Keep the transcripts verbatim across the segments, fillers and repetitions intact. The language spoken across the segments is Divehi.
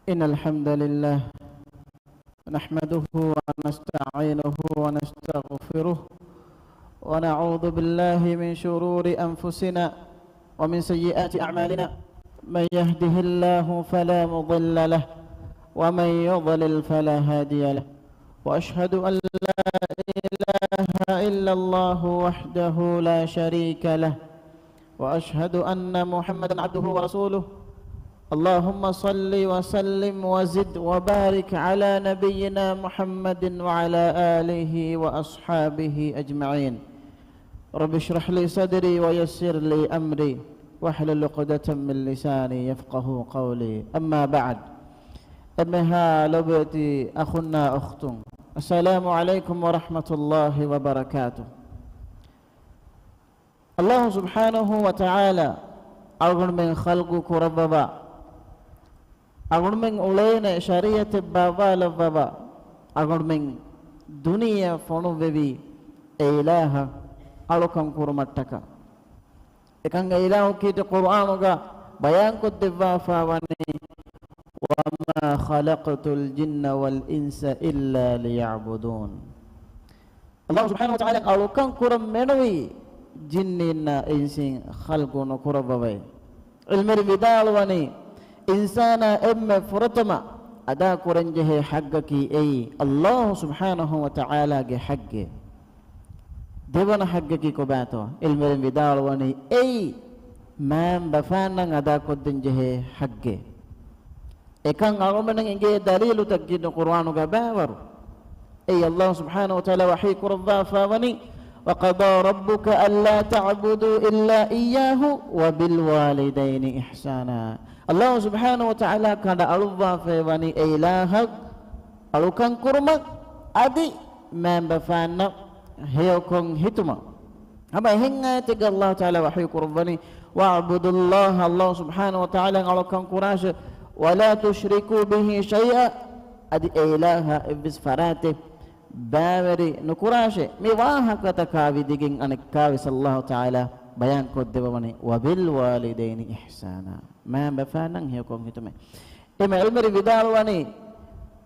إن الحمد لله نحمده ونستعينه ونستغفره، ونعوذ بالله من شرور أنفسنا ومن سيئات أعمالنا. من يهده الله فلا مضل له، ومن يضلل فلا هادي له. وأشهد أن لا إله إلا الله وحده لا شريك له، وأشهد أن محمدا عبده ورسوله. اللهم صل وسلم وزد وبارك على نبينا محمد وعلى آله وأصحابه أجمعين. رب اشرح لي صدري ويسر لي أمري واحلل عقدة من لساني يفقهوا قولي. أما بعد. އެންމެހާ ލޮބުވެތި އަޚުންނާ އުޚްތުން، السلام عليكم ورحمة الله وبركاته. ﷲ ސުބްޙާނަހޫ ވަތަޢާލާ އަޅުގަނޑުމެން ޚަލްޤު ކުރައްވަވާ، އަޅުގަނޑުމެން އުޅޭނެ ޝަރީޢަތެއް ބާއްވާލައްވަވާ، އަޅުގަނޑުމެން ދުނިޔެއަށް ފޮނުއްވެވީ އެ އިލާހަށް އަޅުކަން ކުރުމަށްޓަކާ. އެކަން އެ އިލާހު ކީރިތި ޤުރްއާނުގަ ބަޔާންކޮށްދެއްވާފާވަނީ، وما خلقت الجن والإنس إلا ليعبدون. ﷲ ސުބްޙާނަހޫ ވަތަޢާލާ އަޅުކަން ކުރަން މެނުވީ ޖިންނީންނާ އިންސީން ޚަލްޤު ނުކުރައްވަވައި. ޢިލްމުވެރިން ވިދާޅުވަނީ، އިންސާނާ އެންމެ ފުރަތަމަ އަދާކުރަންޖެހޭ ޙައްޤަކީ އެއީ، ﷲ ސުބްޙާނަހޫ ވަތަޢާލާގެ ޙައްޤެއް. ދެވަނަ ޙައްޤަކީ ކޮބާތޯ؟ ޢިލްމުވެރިން ވިދާޅުވަނީ، އެއީ މައިންބަފައިންނަށް އަދާކޮށްދޭންޖެހޭ ޙައްޤެއް. އެކަން އަޅުގަނޑުމެން އިނގޭ ދަލީލުތައް ކީރިތި ޤުރްއާނުގަ ބައިވަރު. އެއީ ﷲ ސުބްޙާނަހޫ ވަތަޢާލާ ވަޙީ ކުރައްވާފާވަނީ، وقضى ربك ألا تعبدوا إلا إياه وبالوالدين إحسانا. ﷲ ސުބްޙާނަހޫ ވަތަޢާލާ ކަނޑައަޅުއްވާފައިވަނީ އެ އިލާހަށް އަޅުކަން ކުރުމަށް، އަދި މައިންބަފައިންނަށް ހެޔޮކޮށް ހިތުމަށް. ހަމަ އެހެން އާޔަތެއްގަ ﷲ ތަޢާލާ ވަޙީ ކުރައްވަނީ، واعبدوا الله، ﷲ ސުބްޙާނަހޫ ވަތަޢާލާ އަޅުކަން ކުރާށޭ، ولا تشركوا به شيئا، އަދި އެ އިލާހަށް އެއްވެސް ފަރާތެއް ބައިވެރި ނުކުރާށޭ. މި ވާހަކަތަކާ ވިދިގެން އަނެއްކާވެސް ﷲ ތަޢާލާ ބަޔާންކޮށްދެއްވަވަނީ، وبالوالدين إحسانا، މައިންބަފައިންނަށް ހެޔޮކޮށް ހިތުމެއް. އެމެ ޢިލްމުވެރިން ވިދާޅުވަނީ،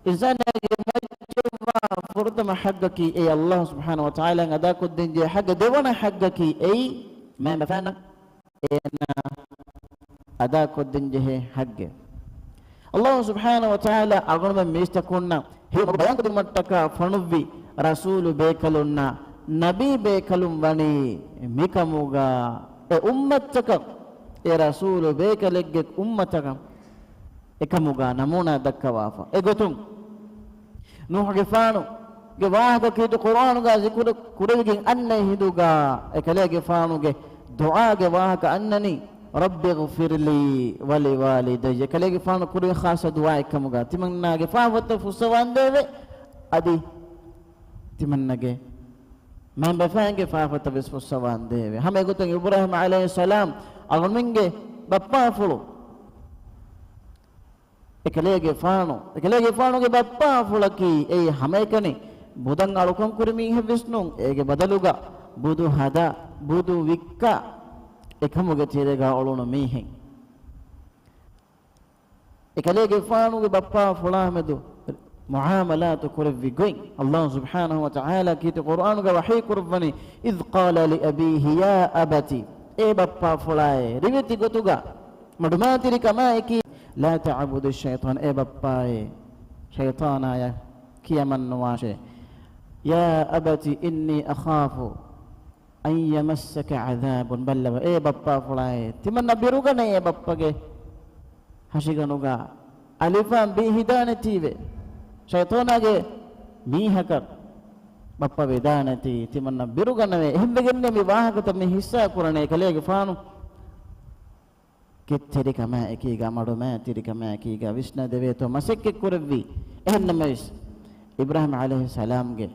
އިންސާނާގެ މައްޗަށްވާ ފުރަތަމަ ޙައްޤަކީ އެއީ ﷲ ސުބްޙާނަހޫ ވަތަޢާލާ އަދާކޮށްދޭންޖެހޭ ޙައްޤެއް. ދެވަނަ ޙައްޤަކީ އެއީ މައިންބަފައިންނަށް އޭނާ އަދާކޮށްދޭންޖެހޭ ޙައްޤެއް. ﷲ ސުބްޙާނަހޫ ވަތަޢާލާ އަޅުގަނޑުމެން މީސްތަކުންނަށް ހެޔޮ މަގު ބަޔާންކޮށްދިނުމަށްޓަކާ ފޮނުއްވި ރަސޫލު ބޭކަލުންނާ ނަބީ ބޭކަލުން ވަނީ މިކަމުގަ އެ އުއްމަތްތަކަށް، އެ ރަސޫލު ބޭކަލެއްގެ އުއްމަތަކަށް އެކަމުގަ ނަމޫނާ ދައްކަވާފަ. އެގޮތުން ނޫޙުގެފާނުގެ ވާހަކަ ކީރިތި ޤުރްއާނުގަ ޒިކުރު ކުރެވިގެން އަންނަ ހިނދުގަ އެކަލޭގެފާނުގެ ދުޢާގެ ވާހަކަ އަންނަނީ، رب اغفر لي ولوالدي. އެކަލޭގެފާނު ކުރެވި ޚާއްޞަ ދުޢާއެއް ކަމުގަ ތިމަންނާގެ ފާފަތައް ފުއްސަވާނދޭވެ. އަދި ތިމަންނަގެ މައިންބަފައިންގެ ފާފަތައް ވެސް ފުއްސަވާނދޭވެ. ހަމަ އެގޮތުން އިބްރާހީމް ޢަލައިހިއްސަލާމް އަޅުގަނޑުމެންގެ ބައްޕާފުޅު. އެކަލޭގެފާނު، އެކަލޭގެފާނުގެ ބައްޕާފުޅަކީ އެއީ ހަމައެކަނި ބުދަށް އަޅުކަން ކުރި މީހެއް ވެސް ނޫން. އޭގެ ބަދަލުގަ ބުދު ހަދާ، ބުދު ވިއްކާ، އެކަމުގެ ތެރޭގަ އުޅުނު މީހެއް. އެކަލޭގެފާނުގެ ބައްޕާފުޅާމެދު މުޢާމަލާތު ކުރެއްވި ގޮތް ﷲ ސުބްޙާނަހޫ ވަތަޢާލާ ކީރިތި ޤުރްއާނުގަ ވަޙީ ކުރައްވަނީ، إذ قال لأبيه يا أبت، އޭ ބައްޕާފުޅާއޭ، ރިވެތި ގޮތުގަ މަޑުމައިތިރިކަމާއެކީ، لا تعبد الشيطان، އޭ ބައްޕާއޭ، ޝައިޠާނާޔަށް ކިޔަމަންނުވާށޭ. يا أبت إني أخاف أن يمسك عذاب، ބައްލަވަ، އޭ ބައްޕާފުޅާއޭ، ތިމަންނަ ބިރުގަނޭ އޭ ބައްޕަގެ ހަށިގަނޑުގަ އަލިފާން ބީ ހިދާނެތީވެ. ޝައިޠާނާގެ މީހަކަށް ބައްޕަ ވެދާނެތީ، ތިމަންނަ ބިރުގަނެވޭ. އެހެންވެގެންނޭ މި ވާހަކަތައް މި ހިއްސާ ކުރަނީ ކަލޭގެފާނު ކެތްތެރިކަމާއެކީގަ، މަޑުމައިތިރިކަމާއެކީގަ ވިސްނަދެވޭތޯ މަސައްކަތް ކުރެއްވީ. އެހެންނަމަވެސް، އިބްރާހީމް ޢަލައިހިއްސަލާމްގެ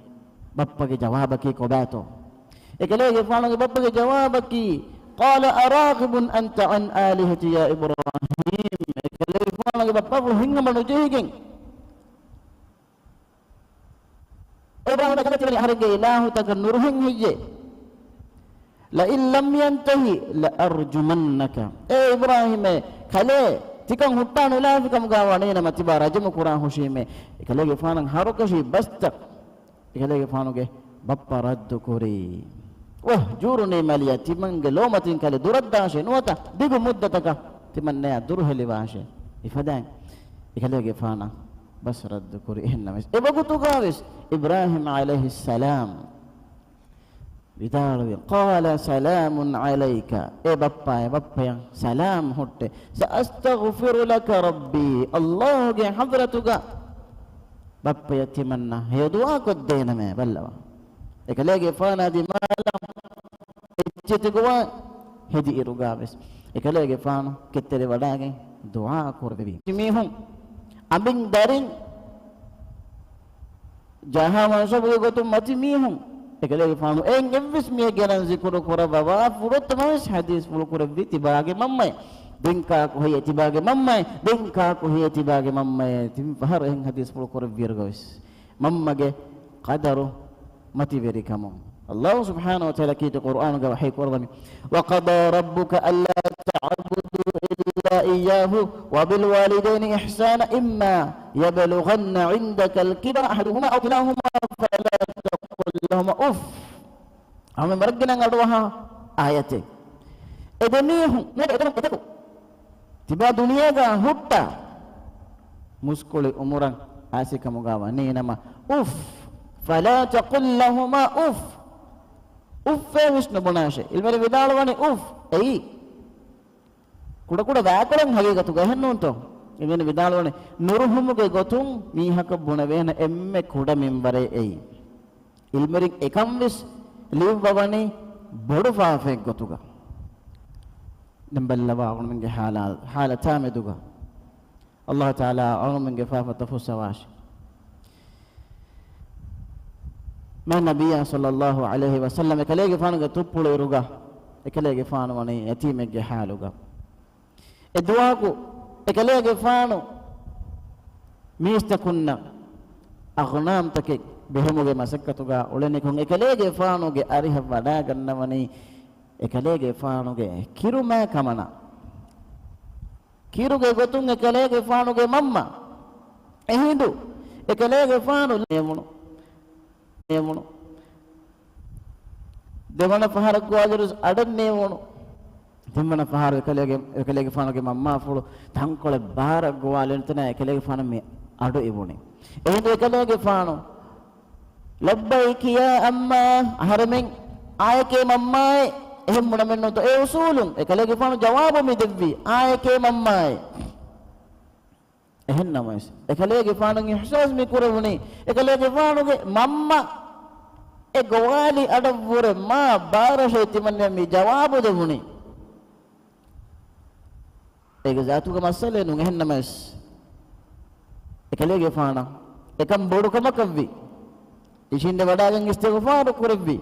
ބައްޕަގެ ޖަވާބަކީ ކޮބާތޯ؟ އެކަލޭގެފާނުގެ ބައްޕަގެ ޖަވާބަކީ، قال أراغب أنت عن آلهتي يا إبراهيم. އެކަލޭގެފާނުގެ ބައްޕާފުޅު ހިތްހަމަ ނުޖެހިގެން، އިބްރާހީމް، ތިބެނި އަހަރެންގެ އިލާހުތަކަށް ނުރުހެން ހެއްޔޭ؟ لئن لم ينته لأرجمنه. އޭ އިބްރާހީމޭ، ކަލޭ ތިކަން ހުއްޓާ ނުލާފިކަމުގާ ވަނީނަމަ ތިބާ ރަޖުމު ކުރާ ހުށީމޭ. އެކަލޭގެފާނަށް ހަރުކަށި ބަސްތައް އެކަލޭގެފާނުގެ ބައްޕަ ރައްދު ކުރީ. ވަހް ޖޫރުނީ މަލިޔާ، ތިމަންގެ ލޯމަތިން ކަލޭ ދުރަށްދާށޭ ނުވަތަ ދިގު މުއްދަތަކަށް ތިމަންނަޔާ ދުރުހެލިވާށޭ. އެފަދައިން އެކަލޭގެފާނަށް ބަސް ރައްދު ކުރި. އެހެންނަމަވެސް އެވަގުތުގާވެސް އިބްރާހީމް ޢަލައިހިއްސަލާމް ވިދާޅުވި، قال سلام عليك، އޭ ބައްޕާ، އޭ ބައްޕަޔަށް ސަލާމް ހުއްޓޭ. سأستغفر لك ربي، ﷲ ގެ ޙަޟްރަތުގަ ބައްޕަޔަށް ތިމަންނަ ހެޔޮ ދުޢާ ކޮށްދޭނަމޭ. ބައްލަވާ، އެކަލޭގެފާނާ ދިމާލަށް އެއްޗެތި ގޮވާ ހެދި އިރުގާވެސް އެކަލޭގެފާނު ކެތްތެރިވަޑައިގެން ދުޢާ ކުރެއްވި. މީހުން އަނބިން ދަރިން ޖާހާ މަންސަބުގެ ގޮތުން މަތި މީހުން އެކަލޭގެފާނު އެއިން އެއްވެސް މީހެއް ގެނަން ޒިކުރު ކުރައްވަވާ ފުރަތަމަވެސް ޙަދީޘްފުޅު ކުރެއްވީ ތިބާގެ މަންމައޭ. ދެން ކާކު ހެއްޔޭ ތިބާގެ މަންމައޭ؟ ދެން ކާކު ހެއްޔޭ ތިބާގެ މަންމައޭ؟ ތިން ފަހަރު އެހެން ޙަދީޘްފުޅު ކުރެއްވިއިރުގަވެސް މަންމަގެ ޤަދަރު މަތިވެރިކަމުން. ﷲ ސުބްޙާނަހޫ ވަތަޢާލާ ކީރިތި ޤުރްއާނުގަ ވަޙީ ކުރައްވަނީ، وقضى ربك ألا تعبدوا إلا إياه وبالوالدين إحسانا إما يبلغن عندك الكبر أحدهما أو كلاهما فلا تقل لهما أف. އަޅުމެން ވަރަށް ގިނަ އަޑުއަހާ އާޔަތެއް. އެ ދެމީހުން ނޭގެ އެތަނުން އެތަކު ތިބާ ދުނިޔޭގަ ހުއްޓާ މުސްކުޅި އުމުރަށް އާސިކަމުގަ ވަނީނަމަ، އުފް، فلا تقل لهما أف، އުފްއޭވެސް ނުބުނާށޭ. ޢިލްމުވެރިން ވިދާޅުވަނީ އުފް އެއީ ކުޑަކުޑަ ވާކޮޅެއް ހަގީގަތުގަ، އެހެންނޫންތޯ؟ ޢިލްމުވެރިން ވިދާޅުވަނީ ނުރުހުމުގެ ގޮތުން މީހަކަށް ބުނެވޭނެ އެންމެ ކުޑަ މިންވަރެއް އެއީ. ޢިލްމުވެރިން އެކަންވެސް ލިޔުއްވަވަނީ ބޮޑު ފާފައެއް ގޮތުގަ. ދެން ބައްލަވާ އަޅުމެންގެ ޙާލާ، ޙާލަތާ މެދުގަ. ﷲ ތަޢާލާ އަޅުމެންގެ ފާފަތައް ފުއްސަވާށި. މާތް ނަބިއްޔާ ޞައްލައްލާހު ޢަލައިހި ވަސައްލަމް އެކަލޭގެފާނުގެ ތުއްޕުޅު އިރުގަ އެކަލޭގެފާނު ވަނީ ޔަތީމެއްގެ ޙާލުގަ. އެ ދުވަހަކު އެކަލޭގެފާނު މީސްތަކުންނަށް އަޣްނާމްތަކެއް ބެހުމުގެ މަސައްކަތުގަ އުޅެނިކޮށް، އެކަލޭގެފާނުގެ އަރިހަށް ވަޑައިގަންނަވަނީ އެކަލޭގެފާނުގެ ކިރުމާ ކަމަނާ. ކިރުގެ ގޮތުން އެކަލޭގެފާނުގެ މަންމަ. އެހިނދު އެކަލޭގެފާނު ނޭވުނު. ނޭވުނު. ދެވަނަ ފަހަރަށް ގޮވާލިއިރު އަޑެއް ނޭވުނު. ތިންވަނަ ފަހަރު އެކަލޭގެ، އެކަލޭގެފާނުގެ މަންމާފުޅު ތަންކޮޅެއް ބާރަށް ގޮވާލިނުތަނާ އެކަލޭގެފާނު މި އަޑު އިވުނީ. އެހިނދު އެކަލޭގެފާނު، "ލައްބައިކި ޔާ އައްމާ"، އަހަރެމެން، "އާއެކޭ މަންމާއޭ"، އެހެން ބުނަމެއްނުތޯ. އޭ އުސޫލުން އެކަލޭގެފާނު ޖަވާބު މި ދެއްވީ، "އާއެކޭ މަންމާއޭ." އެހެންނަމަވެސް، އެކަލޭގެފާނު އިޙްސާސް މި ކުރެވުނީ، އެކަލޭގެފާނުގެ މަންމަ އެ ގޮވާލި އަޑަށްވުރެ މާ ބާރަށޭ ތިމަންނަ މި ޖަވާބު ދެވުނީ. އޭގެ ޒާތުގަ މައްސަލައެއް ނޫން. އެހެންނަމަވެސް، އެކަލޭގެފާނަށް އެކަން ބޮޑު ކަމަކަށްވި. އިށީނދެ ވަޑައިގެން އިސްތިޣުފާރު ކުރެއްވި.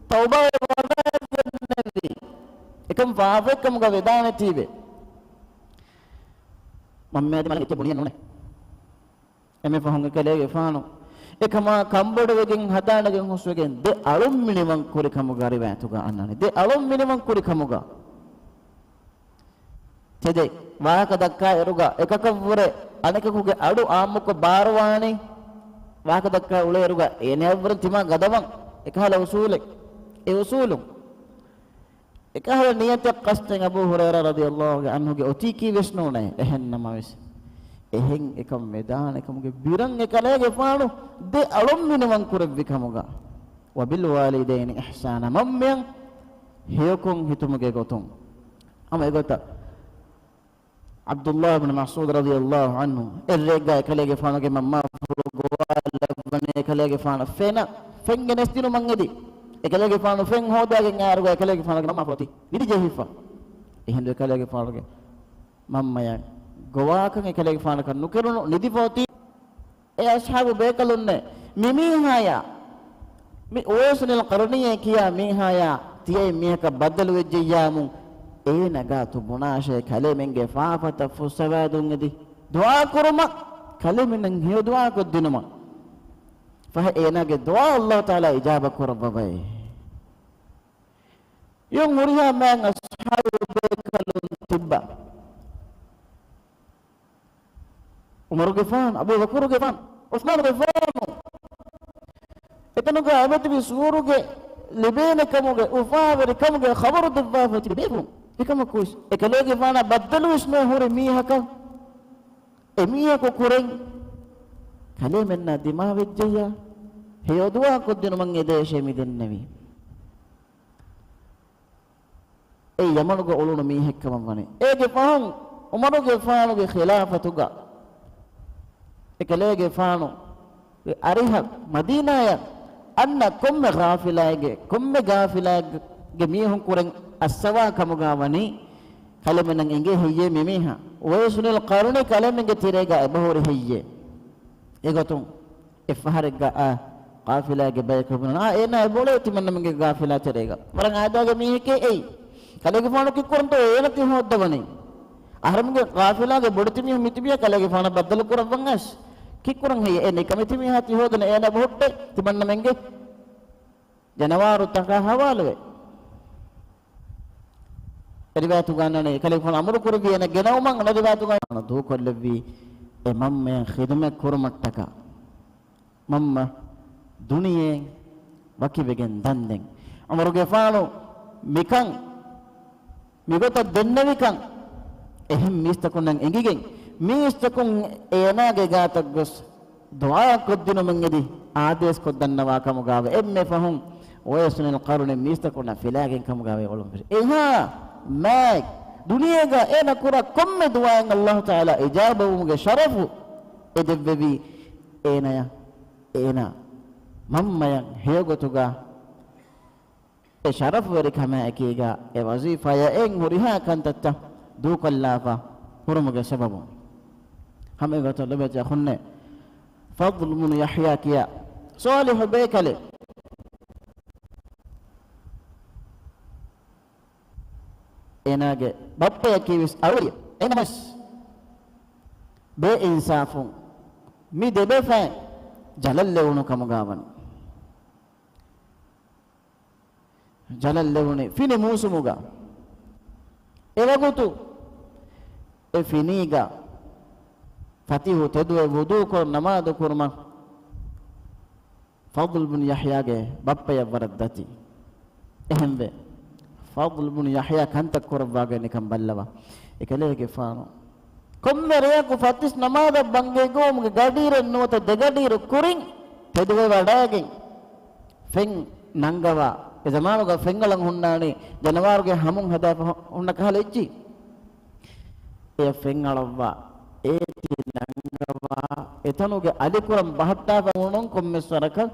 ތައުބާވެ ވަޑައިގެންނެވި. އެކަން ފާފައެއްކަމުގަ ވެދާނެތީވެ. މަންމައާ ދިމާލަށް އެއްޗެއް ބުނިއެއް ނޫނޭ. އެންމެ ފަހުން އެކަލޭގެފާނު އެކަމާ ކަންބޮޑުވެގެން ހަދާނެގެން ހުސްވެގެން ދެ އަޅުން މިނިވަން ކުރި ކަމުގަ ރިވާޔަތުގަ އަންނަނީ. ދެ އަޅުން މިނިވަން ކުރި ކަމުގަ. ތެދެއް ވާހަކަ ދައްކާ އިރުގަ އެކަކަށްވުރެ އަނެކަކުގެ އަޑު އާއްމުކޮށް ބާރުވާނީ. ވާހަކަ ދައްކާ އުޅޭ އިރުގަ އޭނަޔަށްވުރެ ތިމާ ގަދަވަން. އެކަހަލަ އުސޫލެއް. އެ އުސޫލުން. އެކަހަލަ ނިޔަތެއް ޤަސްދެއް އަބޫ ހުރައިރާ ރަޟިޔަﷲ ޢަންހުގެ އޮތީކީ ވެސް ނޫނޭ. އެހެން ނަމަވެސް، އެހެން އެކަން ވެދާނެ ކަމުގެ ބިރަށް އެކަލޭގެފާނު ދެ އަޅުން މިނިވަން ކުރެއްވި ކަމުގަ، "وبالوالدين إحسانا"، މަންމައަށް ހެޔޮކޮށް ހިތުމުގެ ގޮތުން. ހަމަ އެގޮތަށް، ޢަބްދުﷲ ބިން މަސްޢޫދު ރަޟިޔަﷲ ޢަންހު އެއްރެއެއްގަ އެކަލޭގެފާނުގެ މަންމާފުޅު ގޮވާލައްވަނީ އެކަލޭގެފާނަށް ފެނަށް، ފެން ގެނެސްދިނުމަށް އެދި. އެކަލޭގެފާނު ފެން ހޯދާގެން އައިރުގަ އެކަލޭގެފާނުގެ މަންމާފުޅު އޮތީ ނިދި ޖެހިފަ. އެހިނދު އެކަލޭގެފާނުގެ މަންމަޔަށް ގޮވާކަން އެކަލޭގެފާނަކަށް ނުކެރުނު، ނިދިފަ އޮތީ. އޭ އަޞްޙާބު ބޭކަލުންނޭ، މި މީހާޔާ، މި އުވައިސުނިލް ޤަރުނީއޭ ކިޔާ މީހާޔާ ތިޔައިން މީހަކަށް ބައްދަލުވެއްޖެއްޔާމު، އޭނަ ގާތު ބުނާށޭ ކަލޭމެންގެ ފާފަތައް ފުއްސަވާދުން އެދި ދުޢާ ކުރުމަށް، ކަލޭމެންނަށް ހެޔޮ ދުޢާކޮށްދިނުމަށް. ފަހެ އޭނާގެ ދުޢާ ﷲ ތަޢާލާ އިޖާބަ ކުރައްވަވައޭ. އެއުން ހުރިހާ މާތް އަޞްޙާބު ބޭކަލުން ތިއްބާ. ޢުމަރުގެފާނު، އަބޫބަކުރުގެފާނު، ޢުސްމާނުގެފާނު، އެތަނުގަ އެބަތިބި ސުވަރުގެ ލިބޭނެ ކަމުގެ އުފާވެރި ކަމުގެ ޚަބަރު ދެއްވާފަ ތިބި ބޭފުޅުން. އެކަމަކުވެސް އެކަލޭގެފާނާ ބައްދަލުވެސް ނުވެ ހުރި މީހަކަށް އެމީހަކު ކުރެން ކަލޭމެންނާ ދިމާވެއްޖެއްޔާ ހެޔޮ ދުޢާ ކޮށްދިނުމަށް އެދޭށޭ މި ދެންނެވީ. އެ ޔަމަނުގަ އުޅުނު މީހެއްކަމަށް ވަނީ. އޭގެ ފަހުން ޢުމަރުގެފާނުގެ ޚިލާފަތުގަ އެކަލޭގެފާނުގެ އަރިހަށް މަދީނާޔަށް އަންނަ ކޮންމެ ޤާފިލާއެއްގެ، ކޮންމެ ޤާފިލާއެއްގެ މީހުން ކުރެން އައްސަވާ ކަމުގަ ވަނީ، ކަލޭމެންނަށް އެނގޭ ހެއްޔޭ މިމީހާ؟ އުވައިސުނިލް ޤަރުނީ ކަލޭމެންގެ ތެރޭގަ އެބަހުރި ހެއްޔޭ؟ އެގޮތުން އެއްފަހަރެއްގަ އާ ޤާފިލާގެ ބަޔަކަށް ބުނަން، އާ، އޭނާ އެބައުޅޭ ތިމަންނަމެންގެ ޤާފިލާ ތެރޭގަ. ވަރަށް އާދައިގެ މީހެކޭ އެއީ. ކަލޭގެފާނު ކީއްކުރަންތޯ އޭނަ ތި ހޯއްދަވަނީ؟ އަހަރެމެންގެ ޤާފިލާގެ ބޮޑެތި މީހުން މިތިބިޔާ ކަލޭގެފާނަށް ބައްދަލު ކުރައްވަން އައިސް. ކީއްކުރަން ހެއްޔޭ؟ އެ ނިކަމެތި މީހާ ތި ހޯދަނީ އޭނާ އެބަހުއްޓޭ ތިމަންނަމެންގެ ޖަނަވާރުތަކާ ހަވާލުވެ. އެ ރިވާޔަތުގަ އަންނަނީ ކަލޭގެފާނު އަމުރު ކުރެއްވި އޭނަ ގެނައުމަށް. އަނެއް ރިވާޔަތުގަ ދޫކޮށްލެއްވީ އެ މަންމަޔަށް ޚިދުމަތް ކުރުމަށްޓަކާ. މަންމަ ދުނިޔެއިން ވަކިވެގެން ދަންދެން. ޢުމަރުގެފާނު މިކަން، މިގޮތަށް ދެންނެވިކަން އެހެން މީސްތަކުންނަށް އެނގިގެން، މީސްތަކުން އޭނާގެ ގާތަށް ގޮސް ދުޢާ ކޮށްދިނުމަށް އެދި އާދޭސް ކޮށްދަންނަވާ ކަމުގާވެ އެންމެ ފަހުން އުވައިސުނިލް ޤަރުނީ މީސްތަކުންނަށް ފިލާގެން ކަމުގާވެ އޮޅުންފިށި. އެހާ މާތް ދުނިޔޭގަ އޭނަ ކުރާ ކޮންމެ ދުޢާއެއް ﷲ ތަޢާލާ އިޖާބަވުމުގެ ޝަރަފު އެ ދެއްވެވީ އޭނަޔަށް. އޭނާ މަންމަޔަށް ހެޔޮގޮތުގަ އެ ޝަރަފުވެރިކަމާއެކީގަ އެ ވަޒީފާޔަށް އެއް ހުރިހާ ކަންތައްތައް ދޫކޮށްލާފަ ހުރުމުގެ ސަބަބުން. ހަމަ އެގޮތަށް ލޮބުވެތި އަޚުންނޭ، ފަޟްލު ބުނު ޔަޙްޔާ ކިޔާ ޞާލިޙު ބޭކަލެއް. އޭނާގެ ބައްޕަޔަކީ ވެސް އަޅުވެރިއެއް. އެހެންނަމަވެސް ބޭއިންސާފުން މި ދެބޭފައިން ޖަލަށްލެވުނު ކަމުގާވަން. ޖަލަށްލެވުނީ ފިނި މޫސުމުގަ. އެވަގުތު އެ ފިނީގަ ފަތިހު ތެދުވެ ވުޟޫކޮށް ނަމާދު ކުރުމަށް ފަޟްލު ބުނު ޔަޙްޔާގެ ބައްޕަޔަށް ވަރަށް ދަތި. އެހެންވެ، ފަޟްލު ބުނު ޔަޙްޔާ ކަންތައް ކުރައްވާގެން ނިކަން ބައްލަވާ. އެކަލޭގެފާނު ކޮންމެ ރެޔަކު ފަތިސް ނަމާދަށް ބަންގައިގައުމުގެ ގަޑިއިރެއް ނުވަތަ ދެގަޑިއިރު ކުރިން ތެދުވެވަޑައިގެން ފެން ނަންގަވާ. އެ ޒަމާނުގަ ފެން އަޅަން ހުންނާނީ ޖަނަވާރުގެ ހަމުން ހަދާފަ ހުންނަ ކަހަލަ އެއްޗި. އެ ފެން އަޅައްވާ، އޭތި ނަންގަވާ، އެތަނުގެ އަލިކުރަން ބަހައްޓާފަ ހުނުން ކޮންމެސް ވަރަކަށް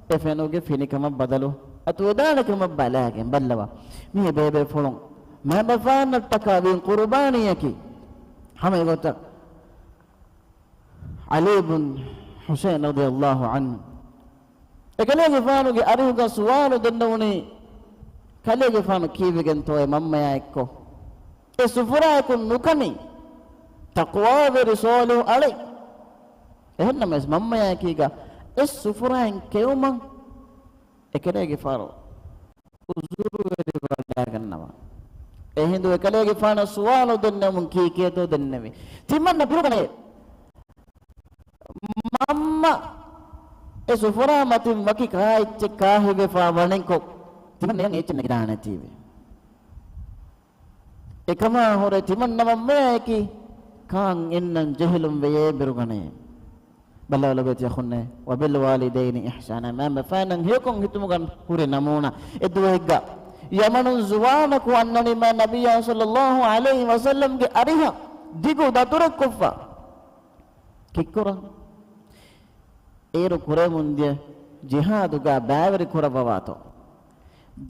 އެ ފެނުގެ ފިނިކަމަށް ބަދަލު އަތުވެދާނެ ކަމަށް ބަލާގެން ބައްލަވާ. މިހެ ބޭބޭފުޅުން މައިންބަފައިންނަށްޓަކާ ވީން ޤުރުބާނީއަކީ. ހަމަ އެގޮތަށް ޢަލީ ބުން ޙުސައިން ރަޟިޔަﷲ ޢަންހު އެކަލޭގެފާނުގެ އަރިހުގަ ސުވާލު ދެންނެވުނީ، ކަލޭގެފާނު ކީއްވެގެންތޯއޭ މަންމަޔާ އެއްކޮށް އެ ސުފުރާއަކުން ނުކަނީ؟ ތަޤްވާވެރި ޞާލިޙު އަޅެއް. އެހެންނަމަވެސް މަންމަޔާއެކީގަ އެ ސުފުރާއިން ކެއުމަށް އެކަލޭގެފާނު ޢުޛުރުވެރިވަޑައިގަންނަވާ. އެހިނދު އެކަލޭގެފާނަށް ސުވާލު ދެންނެވުން ކީކޭތޯ ދެންނެވި. ތިމަންނަ ބިރުގަނޭ. މަންމަ އެ ސުފުރާ މަތިން ވަކި ކާއެއްޗެއް ކާހިވެފާ ވަނިކޮށް، ތިމަންނަ އެއްޗެއް ނެގިދާނެތީވެ. އެކަމާ ހުރެ ތިމަންނަ މަންމަޔަކީ ކާން އިންނަން ޖެހިލުން ވެޔޭ ބިރުގަނޭ. ބައްލަވާ ލޮބުވެތި އަޚުންނޭ، وبالوالدين إحسانا، މަންމަފައިންނަށް ހެޔޮކޮށް ހިތުމުގަ ހުރި ނަމޫނާ. އެ ދުވަހެއްގަ ޔަމަނުން ޒުވާނަކު އަންނަނީ މާތް ނަބިއްޔާ ޞައްލަﷲ ޢަލައިހި ވަސައްލަމްގެ އަރިހަށް ދިގު ދަތުރެއްކޮށްފަ. ކިއްކުރަން؟ އޭރު ކުރެމުންދިޔަ ޖިހާދުގަ ބައިވެރި ކުރައްވަވާތޯ.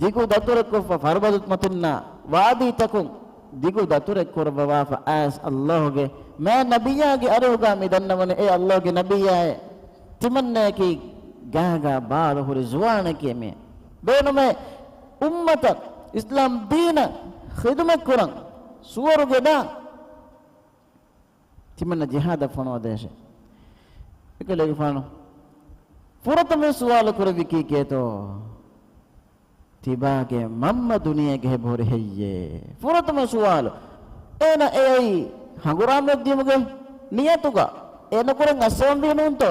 ދިގު ދަތުރެއްކޮށްފަ ފަރުބަދު މަތިންނާ ވާދީތަކުން ދިގު ދަތުރެއް ކުރައްވަވާފަ އައިސް ﷲ ގެ މާތް ނަބިއްޔާގެ އަރިހުގަ މި ދަންނަވަނީ، އޭ ﷲ ގެ ނަބިއްޔާއޭ، ތިމަންނަޔަކީ ގާގާ ބާރު ހުރި ޒުވާނެކޭ މި. ބޭނުމޭ އުއްމަތަށް އިސްލާމް ދީނަށް ޚިދުމަތް ކުރަން ސުވަރުގެ ދާ ތިމަންނަ ޖިހާދަށް ފޮނުވަދޭށޭ. އެކަލޭގެފާނު ފުރަތަމަ ސުވާލު ކުރެއްވި ކީކޭތޯ؟ ތިބާގެ މަންމަ ދުނިޔޭގަ އެބަހުރި ހެއްޔޭ؟ ފުރަތަމަ ސުވާލު. އޭނަ އެއައީ ހަނގުރާމައެއް ދިޔުމުގެ ނިޔަތުގަ. އެ ނުކުރެން އައްސަވަންވީ ނޫންތޯ؟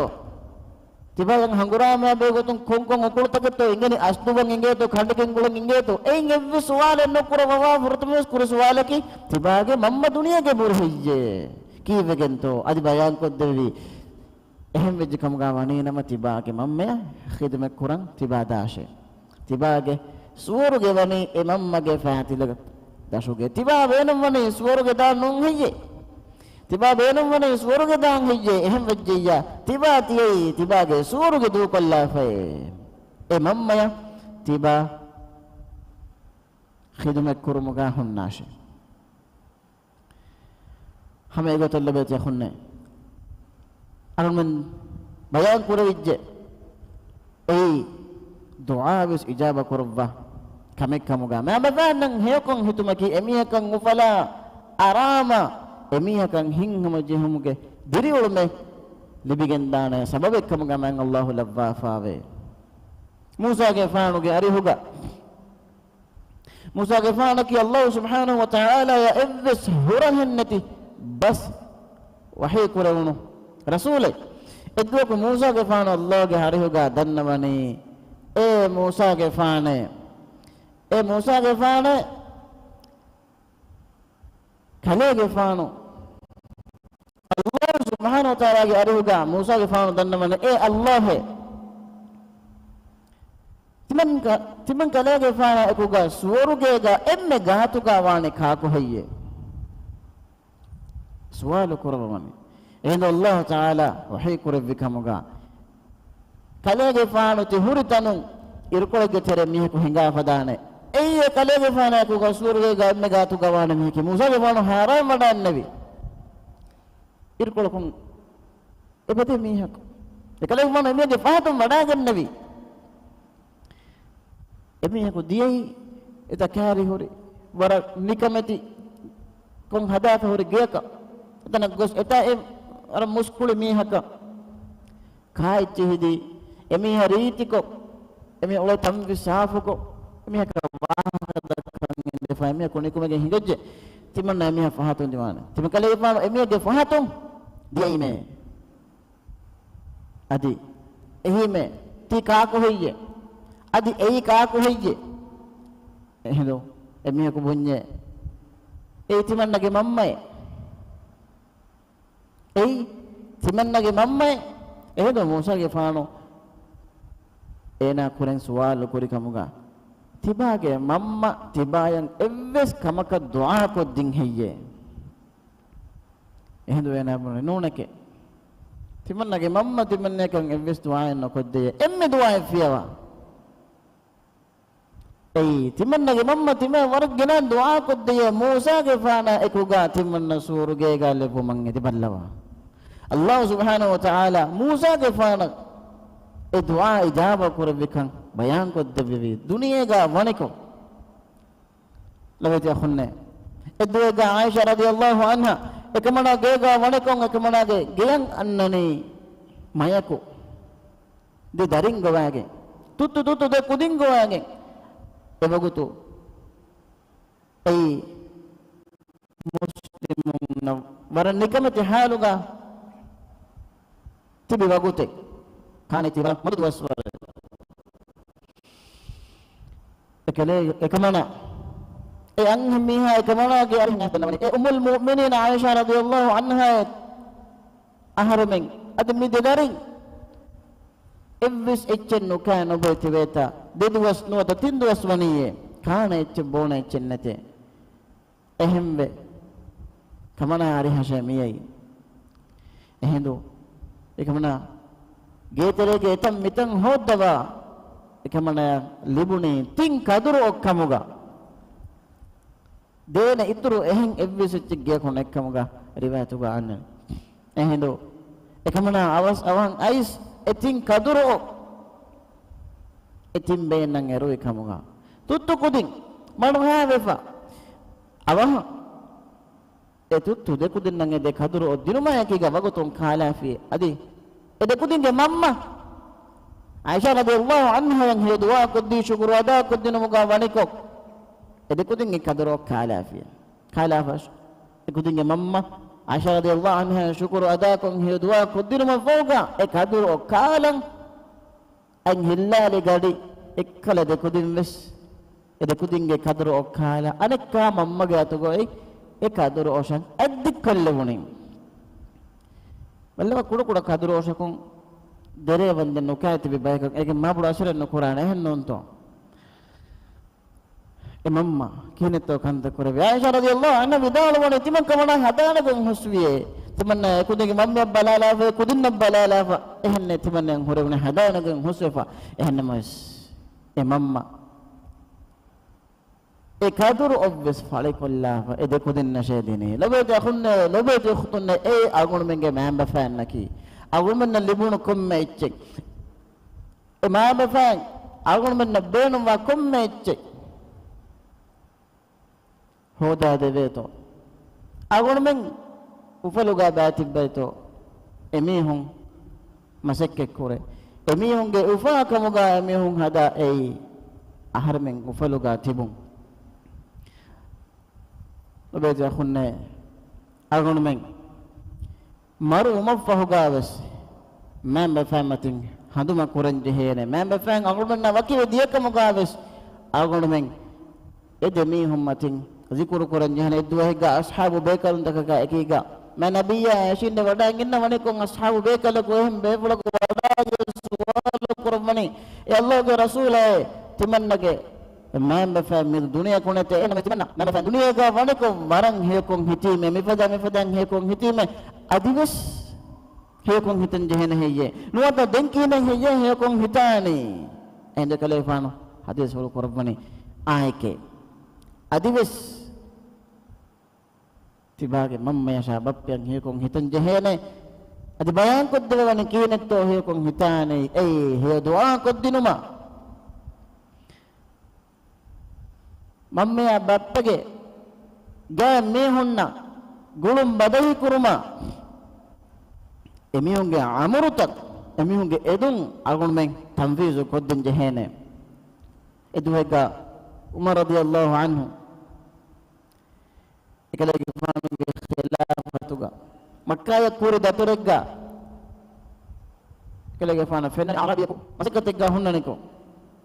ތިބާގެ ހަނގުރާމައާ ބެހޭގޮތުން ކޮންކޮން އުކުޅުތަކެއްތޯ އިނގެނީ؟ އަސްދުވަން އިނގޭތޯ؟ ކަނޑިގެންގުޅެން އިނގޭތޯ؟ އެއިން އެއްވެސް ސުވާލެއް ނުކުރައްވާ ފުރަތަމަވެސް ކުރި ސުވާލަކީ، ތިބާގެ މަންމަ ދުނިޔޭގަ އެބަހުރި ހެއްޔޭ؟ ކީއްވެގެންތޯ؟ އަދި ބަޔާންކޮށްދެއްވީ. އެހެން ވެއްޖެ ކަމުގަ ވަނީނަމަ ތިބާގެ މަންމަޔަށް ޚިދުމަތް ކުރަން ތިބާ ދާށޭ. ތިބާގެ ސުވަރުގެ ވަނީ އެ މަންމަގެ ފައިތިލަ ދަށުގެ. ތިބާ ބޭނުންވަނީ ސުވަރުގެ ދާން ނޫން ހެއްޔޭ؟ ތިބާ ބޭނުންވަނީ ސުވަރުގެ ދާން ހެއްޔޭ؟ އެހެން ވެއްޖެއްޔާ ތިބާ ތިޔައީ ތިބާގެ ސުވަރުގެ ދޫކޮށްލާފައޭ. އެ މަންމަޔަށް ތިބާ ޚިދުމަތް ކުރުމުގަ ހުންނާށޭ. ހަމަ އެގޮތަށް ލޮބުވެތި އަޚުންނޭ، އަޅުމެން ބަޔާން ކުރެވިއްޖެ، އެއީ ދުޢާވެސް އިޖާބަ ކުރައްވާ ކަމެއް ކަމުގަ މައިންބަފައިންނަށް ހެޔޮކޮށް ހިތުމަކީ އެމީހަކަށް އުފަލާ އަރާމާ އެމީހަކަށް ހިތްހަމަޖެހުމުގެ ދިރިއުޅުމެއް ލިބިގެންދާނެ ސަބަބެއް ކަމުގަ މާތް ﷲ ލައްވާފައެވެ. މޫސާގެފާނުގެ އަރިހުގަ މޫސާގެފާނަކީ ﷲ ސުބްޙާނަހޫ ވަތަޢާލާއަށް އެއްވެސް ހުރަހެއްނެތި ބަސް ވަޙީ ކުރެވުނު ރަސޫލެއް. އެއްދުވަހަކު މޫސާގެފާނު ﷲގެ އަރިހުގަ ދަންނަވަނީ، އޭ މޫސާގެފާނޭ، އޭ މޫސާގެފާނޭ، ކަލޭގެފާނު ﷲ ސުބްޙާނަހޫ ވަތަޢާލާގެ އަރިހުގަ މޫސާގެފާނު ދަންނަވަނީ، އޭ ﷲއޭ، ތިމަން ކަ-، ތިމަން ކަލޭގެފާނާ އެކުގަ ސުވަރުގޭގަ އެންމެ ގާތުގަ ވާނީ ކާކު ހެއްޔޭ؟ ސުވާލު ކުރައްވަވަނީ. އެހިނދު ﷲ ތަޢާލާ ވަޙީ ކުރެއްވި ކަމުގަ، ކަލޭގެފާނު ތި ހުރި ތަނުން އިރުކޮޅެއްގެ ތެރެއަށް މީހަކު ހިނގާފަ ދާނެ. އެއީ އެ ކަލޭގެފާނާ އެކުގަ ސުވަރުގޭގަ އެންމެ ގާތުގަ ވާނެ މީހަކީ. މޫސާގެފާނު ހައިރާން ވަޑައިންނެވި. އިރުކޮޅަކުން އެބަދޭ މީހަކު. އެކަލޭގެފާނު އެމީހެއްގެ ފަހަތުން ވަޑައިގެންނެވި. އެމީހަކު ދިޔައީ އެތައް ކައިރި ހުރި، ވަރަށް ނިކަމެތި ކޮން ހަދާފަ ހުރި ގެއަކަށް. އެތަނަށް ގޮސް އެތާ އެ ވަރަށް މުސްކުޅި މީހަކަށް ކާއެއްޗެއް ހެދި، އެމީހާ ރީތިކޮށް، އެމީހާ އުޅޭ ތަންވެސް ސާފުކޮށް، އެމީހަކަށް ވާހަކަ ދައްކަން އެދިފަ، އެމީހަކު ނިކުމެގެން ހިނގައްޖެ، ތިމަންނަ އެމީހާ ފަހަތުން ދިމާނެ. ތިމަން ކަލޭގެފާނު އެމީހެއްގެ ފަހަތުން ދިޔައީމޭ. އަދި އެހީމޭ، ތީ ކާކު ހެއްޔޭ؟ އަދި އެއީ ކާކު ހެއްޔޭ؟ އެހިނދު އެމީހަކު ބުންޏޭ، އެއީ ތިމަންނަގެ މަންމައޭ. އެއީ ތިމަންނަގެ މަންމައޭ. އެހިނދު މޫސާގެފާނު އޭނާ ކުރެން ސުވާލު ކުރި ކަމުގަ، ތިބާގެ މަންމަ ތިބާޔަށް އެއްވެސް ކަމަކަށް ދުޢާ ކޮށްދިން ހެއްޔޭ؟ އެހިނދު އޭނާ ބުނި، ނޫނެކޭ. ތިމަންނަގެ މަންމަ ތިމަންނަޔަކަށް އެއްވެސް ދުޢާއެއް ނުކޮށްދެޔޭ. އެންމެ ދުޢާއެއް ފިޔަވާ. އެއީ، ތިމަންނަގެ މަންމަ ތިމަން ވަރަށް ގިނަ ދުޢާ ކޮށްދެޔޭ، މޫސާގެފާނާ އެކުގަ ތިމަންނަ ސުވަރުގޭގަ ލެއްވުމަށް އެދި ބައްލަވާ. ﷲ ސުބްޙާނަހޫ ވަތަޢާލާ މޫސާގެފާނަށް އެ ދުޢާ އިޖާބަ ކުރެއްވިކަން ބަޔާންކޮށްދެއްވެވީ ދުނިޔޭގަ ވަނިކޮށް. ލޮބުވެތި އަޚުންނޭ، އެއްދުވަހެއްގަ ޢާއިޝާ ރަޟިޔަﷲ ޢަންހާ އެކަމަނާ ގޭގަ ވަނިކޮށް، އެކަމަނާގެ ގެޔަށް އަންނަނީ މަޔަކު. ދެ ދަރިން ގޮވާގެން، ތުއްތު ތުއްތު ދެ ކުދިން ގޮވާގެން. އެވަގުތު އެއީ މުސްލިމުންނަށް ވަރަށް ނިކަމެތި ޙާލުގަ ތިބި ވަގުތެއް. ކާނެތި ވަރަށް މަދު ދުވަސްވަރެއް. އެކަލޭ، އެކަމަނާ، އެ އަންހެން މީހާ އެކަމަނާގެ އަރިހުން ދަންނަވަނީ. އެ އުމުލް މުއުމިނީން ޢާއިޝާ ރަޟިޔަﷲ ޢަންހާ އަހަރުމެން އަދި މި ދެ ދަރިން އެއްވެސް އެއްޗެއް ނުކާ ނުބޮއި ތިބޭތާ، ދެ ދުވަސް ނުވަތަ ތިން ދުވަސް ވަނީއޭ، ކާނެ އެއްޗެއް ބޯނެ އެއްޗެއް ނެތޭ. އެހެންވެ، ކަމަނާ އަރިހަށޭ މިއައީ. އެހިނދު އެކަމަނާ ގޭތެރޭގެ އެތަން މިތަން ހޯއްދަވާ، އެކަމަނާ ލިބުނީ ތިން ކަދުރު އޮއްކަމުގަ. ދޭނެ އިތުރު އެހެން އެއްވެސް އެއްޗެއް ގެޔަކު ނެއްކަމުގަ ރިވާޔަތުގަ އަންނަނީ. އެހިނދު އެކަމަނާ އަވަސް އަވަހަށް އައިސް އެ ތިން ކަދުރު އޮ، އެ ތިން ބޭންނަށް އެރުވި ކަމުގަ ތުއްތު ކުދިން މަޑުހާވެފަ. އަވަހަށް އެ ތުއްތު ދެ ކުދިންނަށް އެ ދެ ކަދުރު އޮ ދިނުމާއެކީގަ ވަގުތުން ކާލާފި. އަދި އެ ދެ ކުދިންގެ މަންމަ ޢާއިޝާ ރަޟިޔަﷲ ޢަންހާއަށް ހެޔޮ ދުޢާ ކޮށްދީ ޝުކުރު އަދާ ކޮށްދިނުމުގަ ވަނިކޮށް، އެ ދެ ކުދިންގެ ކަދުރު އޮ ކާލާފި. ކާލާފަސް އެ ކުދިންގެ މަންމަ ޢާއިޝާ ރަޟިޔަﷲ ޢަންހާ ޝުކުރު އަދާކޮށް ހެޔޮ ދުޢާ ކޮށްދިނުމަށްފަހުގަ އެ ކަދުރު އޮއްކާލަން. އަތް ހިއްލާލި ގަޑި އެއްކަލަ ދެ ކުދިން ވެސް، އެ ދެ ކުދިންގެ ކަދުރު އޮއްކާލާ، އަނެއްކާ މަންމަގެ އަތުގައި އެ ކަދުރު އޮށަން އަތް ދިއްކޮށްލެވުނީ. ބައްލަވާ ކުޑަކުޑަ ކަދުރު އޮށަކުން ދެރަ ވަންދެން ނުކާތިބި ބަޔަކަށް އޭގެ މާބޮޑު އަސަރެއް ނުކުރާނެ، އެހެން ނޫންތޯ؟ އެ މަންމަ ކިހިނެއްތޯ ކަންތައް ކުރެވި؟ ޢާއިޝާ ރަޟިޔަﷲ ޢަންހާ ވިދާޅުވަނީ، ތިމަން ކަމަނާ ހަދާނެގޮތް ހުސްވިއޭ. ތިމަންނާ އެ ކުދިންގެ މަންމަޔަށް ބަލާލާފަ، އެ ކުދިންނަށް ބަލާލާފަ، އެހެންނޭ ތިމަންނައަށް ހުރެވުނީ ހަދާނެގޮތް ހުސްވެފަ. އެހެންނަމަވެސް އެ މަންމަ އެ ކަދުރު އޮއްވެސް ފަޅިކޮށްލާފަ އެ ދެ ކުދިންނަށޭ ދިނީ. ލޮބުވެތި އަޚުންނޭ، ލޮބުވެތި އުޚްތުންނޭ، އެއީ އަޅުގަނޑުމެންގެ މައިންބަފައިންނަކީ. އަޅުގަނޑުމެންނަށް ލިބުނު ކޮންމެ އެއްޗެއް، އެ މައިންބަފައިން އަޅުގަނޑުމެންނަށް ބޭނުންވާ ކޮންމެ އެއްޗެއް ހޯދާ ދެވޭތޯ. އަޅުގަނޑުމެން އުފަލުގަ ބައިތިއްބައިތޯ، އެމީހުން މަސައްކަތްކުރޭ. އެމީހުންގެ އުފާކަމުގަ އެމީހުން ހަދާ އެއީ އަހަރެމެން އުފަލުގަ ތިބުން. ލޮބުވެތި އަޚުންނޭ، އަޅުގަނޑުމެން މަރުވުމަށްފަހުގަވެސް މައިންބަފައިން މަތިން ހަނދުމަ ކުރަން ޖެހޭނެ. މައިންބަފައިން އަޅުގަނޑުމެންނާ ވަކިވެ ދިޔަކަމުގަވެސް އަޅުގަނޑުމެން އެ ދެ މީހުން މަތިން ޒިކުރު ކުރަން ޖެހޭނެ. އެއްދުވަހެއްގަ އަޞްޙާބު ބޭކަލުންތަކަކާ އެކީގަ މާ ނަބިއްޔާ އެށިންނެ ވަޑައިގެންނަވަނިކޮށް، އަޞްޙާބު ބޭކަލަކު އެހެން ބޭފުޅަކު ވަޑައިގެން ސުވާލު ކުރައްވަނީ، އޭ ﷲގެ ރަސޫލާއޭ، ތިމަންނަގެ މައިންބަފައިން މި ދުނިޔެ ކުނެތެ، އޭނަ ތިމަންނަ މައިންބަފައިން ދުނިޔޭގަ ވަނިކޮށް ވަރަށް ހެޔޮކޮށް ހިތީމޭ، މިފަދަ މިފަދަ ހެޔޮކޮށް ހިތީމޭ، އަދިވެސް ހެޔޮކޮށް ހިތަން ޖެހޭނެ ހެއްޔޭ؟ ނުވަތަ ދެން ކިހިނެއް ހެއްޔޭ ހެޔޮކޮށް ހިތާނީ؟ އެހިނދު ކަލޭފާނު ޙަދީޘްފުޅު ކުރައްވަނީ އާއެކޭ. އަދިވެސް ތިބާގެ މަންމަޔަށާ ބައްޕަޔަށް ހެޔޮކޮށް ހިތަން ޖެހޭނެ. އަދި ބަޔާންކޮށްދެވޭ ވަނީ ކިހިނެއްތޯ ހެޔޮކޮށް ހިތާނީ. އެއީ ހެޔޮ ދުޢާ ކޮށްދިނުމަށް. މަންމަޔާ ބައްޕަގެ ގާތް މީހުންނަށް ގުޅުން ބަދަހިކުރުމަށް އެމީހުންގެ އަމުރުތައް، އެމީހުންގެ އެދުން އަޅުގަނޑުމެން ތަންފީޒު ކޮށްދިން ޖެހޭނެ. އެ ދުވަހެއްގަ ޢުމަރު ރަޟިޔަﷲ ޢަންހު އެކަލޭގެފާނުގެ ޚިލާފަތުގަ މައްކާޔަށް ކުރި ދަތުރެއްގަ އެކަލޭގެފާނަށް ފެންނަނީ އަޢްރާބީއަކު މަސައްކަތެއްގަ ހުންނަނިކޮށް،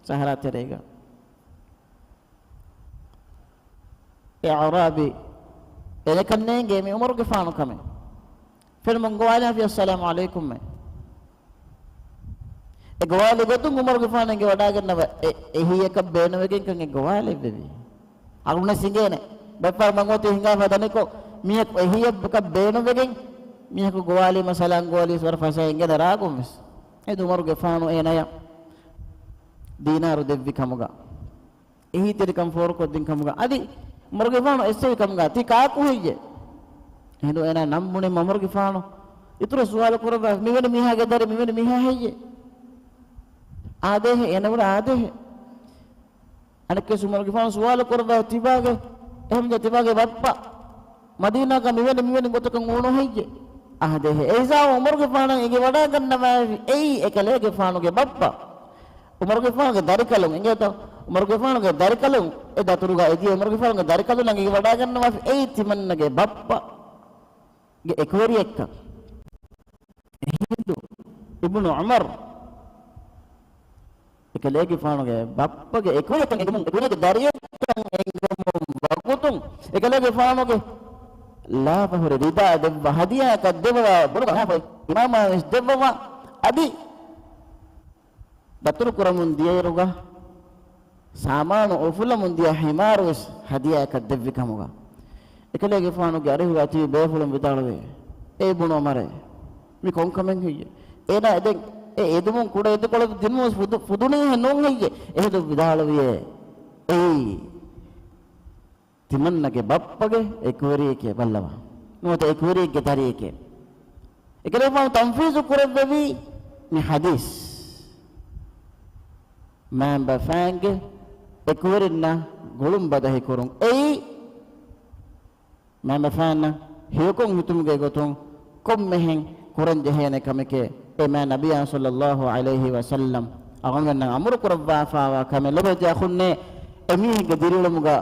ސަހަރާ ތެރޭގަ. އެ އަޢްރާބީ އެނެކަން ނޭނގޭ މި ޢުމަރުގެފާނު ކަމެއް. ފެނުމުން ގޮވާލާފި، އައްސަލާމު ޢަލައިކުމް އޭ. އެ ގޮވާލި ގޮތުން ޢުމަރުގެފާނު އެނގިވަޑައިގަންނަވަ، އެ، އެހީއަކަށް ބޭނުންވެގެންކަން އެ ގޮވާލެއްވެވީ. އަޅުގަނޑަށް އެނގޭނެ، ބައްޕަ މަގުމަތި ހިނގާފަ ދަނިކޮށް، މީހަކު އެހީއަކަށް ބޭނުންވެގެން މީހަކު ގޮވާލީމަ ސަލާން ގޮވާލީސް ވަރަށް ފަސޭހަ އެނގޭނެ ރާގުން ވެސް. އެހިނދު ޢުމަރުގެފާނު އޭނަޔަށް ދީނާރު ދެއްވި ކަމުގަ، އެހީތެރިކަން ފޯރުކޮށްދިން ކަމުގަ، އަދި ޢުމަރުގެފާނު އެއްސެވި ކަމުގަ، ތީ ކާކު ހެއްޔޭ؟ އެހިނދު އޭނާ ނަން ބުނީމަ ޢުމަރުގެފާނު އިތުރަށް ސުވާލު ކުރައްވާ، މިވެނި މީހާގެ ދަރި މިވެނި މީހާ ހެއްޔޭ؟ އާދޭހެއް، އޭނަ ވުރެ އާދޭހެއް. އަނެއްކާވެސް ޢުމަރުގެފާނު ސުވާލު ކުރައްވާ، ތިބާގެ، އެހެންވެ ތިބާގެ ބައްޕަ މަދީނާގަ މިވެނި މިވެނި ގޮތަކަށް އުޅުނު ހެއްޔޭ؟ އާދޭހެއް. އެހިސާބުން ޢުމަރުގެފާނަށް އެނގިވަޑައިގަންނަވާފި އެއީ އެކަލޭގެފާނުގެ ބައްޕަ. ޢުމަރުގެފާނުގެ ދަރިކަލުން އިނގޭތޯ؟ ޢުމަރުގެފާނުގެ ދަރިކަލުން، އެ ދަތުރުގަ އެދިޔަ ޢުމަރުގެފާނުގެ ދަރިކަލުން އެނގިވަޑައިގަންނަވާފި އެއީ ތިމަންނަގެ ބައްޕަގެ އެކުވެރިއެއްކަން. އެހިނދު އިބްނު ޢުމަރު އެކަލޭގެފާނުގެ ބައްޕަގެ އެކުވެރިއެއްކަން އެނގުމުން، އެކުވެރިއެއްގެ ދަރިއެއްކަން އެނގުމުން ވަގުތުން، އެކަލޭގެފާނުގެ ލާފަ ހުރި ރިދާ ދެއްވާ، ހަދިޔާއަކަށް ދެއްވަވާ، ބޮޑު ގަނޑާފައި އިމާމާ ވެސް ދެއްވަވާ، އަދި ދަތުރު ކުރަމުން ދިޔައިރުގަ ސާމާނު އުފުލަމުން ދިޔަ ހިމާރު ވެސް ހަދިޔާއަކަށް ދެއްވި ކަމުގަ، އެކަލޭގެފާނުގެ އަރިހުގަ ތިބި ބޭފުޅުން ވިދާޅުވޭ، އޭ ބުނު ޢުމަރޭ، މި ކޮންކަމެއް ހެއްޔޭ؟ އޭނާ އެދެން އެ އެދުމުން ކުޑަ އެދުކޮޅެއް ދިނުމަސް ފުދު-، ފުދުނީހެއް ނޫން ހެއްޔޭ؟ އެހިނދު ވިދާޅުވިއޭ، އެއީ ތިމަންނަގެ ބައްޕަގެ އެކުވެރިއެކޭ ބައްލަވާ. ނުވަތަ އެކުވެރިއެއްގެ ދަރިއެކޭ. އެކަލޭގެފާނު ތަންފީޒު ކުރެއްވެވީ މި ޙަދީޘް. މައިންބަފައިންގެ އެކުވެރިންނަށް ގުޅުން ބަދަހި ކުރުން. އެއީ މައިންބަފައިންނަށް ހެޔޮކޮށް ހިތުމުގެ ގޮތުން ކޮންމެހެން ކުރަން ޖެހޭނެ ކަމެކޭ. އެ މާ ނަބިއްޔާ ޞައްލައްލާހު ޢަލައިހި ވަސައްލަމް އަޅުގަނޑުމެންނަށް އަމުރު ކުރައްވާފާވާ ކަމެއް. ލޮބުވެތި އަޚުންނޭ، އެމީހެއްގެ ދިރިއުޅުމުގަ